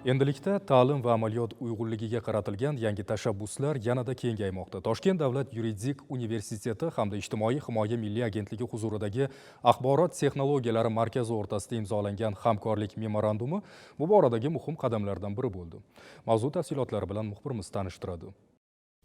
Endilikda ta'lim va amaliyot uyg'unligiga qaratilgan yangi tashabbuslar yanada kengaymoqda. Toshkent davlat yuridik universiteti hamda Ijtimoiy himoya milliy agentligi huzuridagi Axborot texnologiyalari markazi o'rtasida imzolangan hamkorlik memorandumi bu boradagi muhim qadamlardan biri bo'ldi. Mavzu tafsilotlari bilan muxbirimiz tanishtiradi.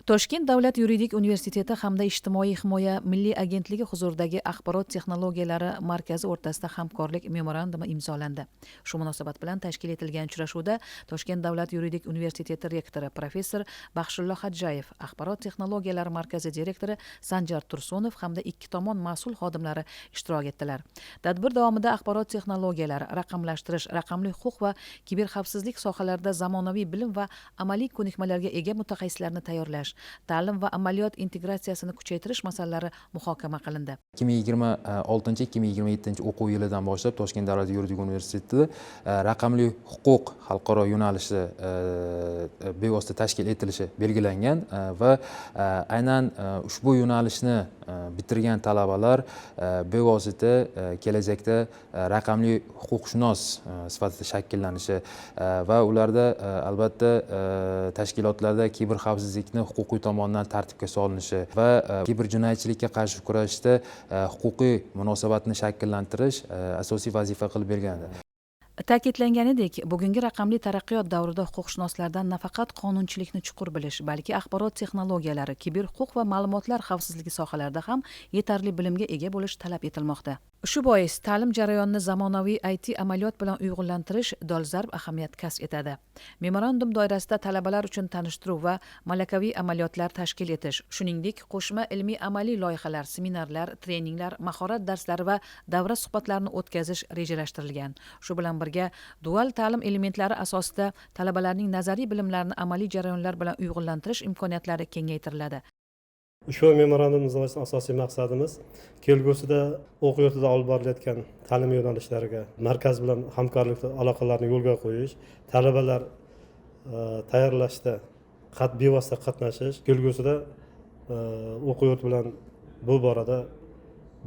Toshkent davlat yuridik universiteti hamda Ijtimoiy himoya milliy agentligi huzuridagi Axborot texnologiyalari markazi o'rtasida hamkorlik memorandumi imzolandi. Shu munosabat bilan tashkil etilgan uchrashuvda Toshkent davlat yuridik universiteti rektori, professor Baxshullo Xadjayev, Axborot texnologiyalari markazi direktori Sanjar Tursunov hamda ikki tomon mas'ul xodimlari ishtirok etdilar. Tadbir davomida axborot texnologiyalari, raqamlashtirish, raqamli huquq va kiberxavfsizlik sohalarida zamonaviy bilim va amaliy ko'nikmalarga ega mutaxassislarni tayyorlash, ta'lim va amaliyot integratsiyasini kuchaytirish masalalari muhokama qilindi. 2026, 2027 o'quv yilidan boshlab Toshkent davlat yuridik universitetida raqamli huquq xalqaro yo'nalishi bevosita tashkil etilishi belgilangan va aynan ushbu yo'nalishni bitirgan talabalar bevosita kelajakda raqamli huquqshunos sifatida shakllanishi va ularda albatta tashkilotlarda kiberxavfsizlikni huquqiy tomondan tartibga solinishi va kiberjinoyatchilikka qarshi kurashishda huquqiy munosabatni shakllantirish asosiy vazifa qilib belgilanadi. Ta'kidlanganidek, bugungi raqamli taraqqiyot davrida huquqshunoslardan nafaqat qonunchilikni chuqur bilish, balki axborot texnologiyalari, kiberhuquq va ma'lumotlar xavfsizligi sohalarida ham yetarli bilimga ega bo'lish talab etilmoqda. Shu bois ta'lim jarayonini zamonaviy IT amaliyot bilan uyg'unlantirish dolzarb ahamiyat kasb etadi. Memorandum doirasida talabalar uchun tanishtiruv va malakaviy amaliyotlar tashkil etish, shuningdek, qo'shma ilmiy amaliy loyihalar, seminarlar, treninglar, mahorat darslari va davra suhbatlarini o'tkazish rejalashtirilgan. Shu bilan birga, dual ta'lim elementlari asosida talabalarning nazariy bilimlarini amaliy jarayonlar bilan uyg'unlantirish imkoniyatlari kengaytiriladi. Ushbu memorandum imzolashdan asosiy maqsadimiz kelgusida o'quv yurtida olib borilayotgan ta'lim yo'nalishlariga markaz bilan hamkorlik aloqalarini yo'lga qo'yish, talabalar tayyorlashda bevosita qatnashish, kelgusida o'quv yurti bilan bu borada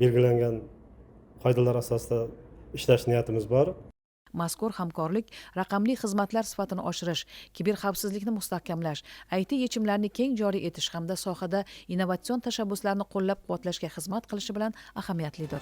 belgilangan qoidalar asosida ishlash niyatimiz bor. Mazkur hamkorlik raqamli xizmatlar sifatini oshirish, kiberxavfsizlikni mustahkamlash, IT yechimlarini keng joriy etish hamda sohada innovatsion tashabbuslarni qo'llab quvvatlashga xizmat qilishi bilan ahamiyatlidir.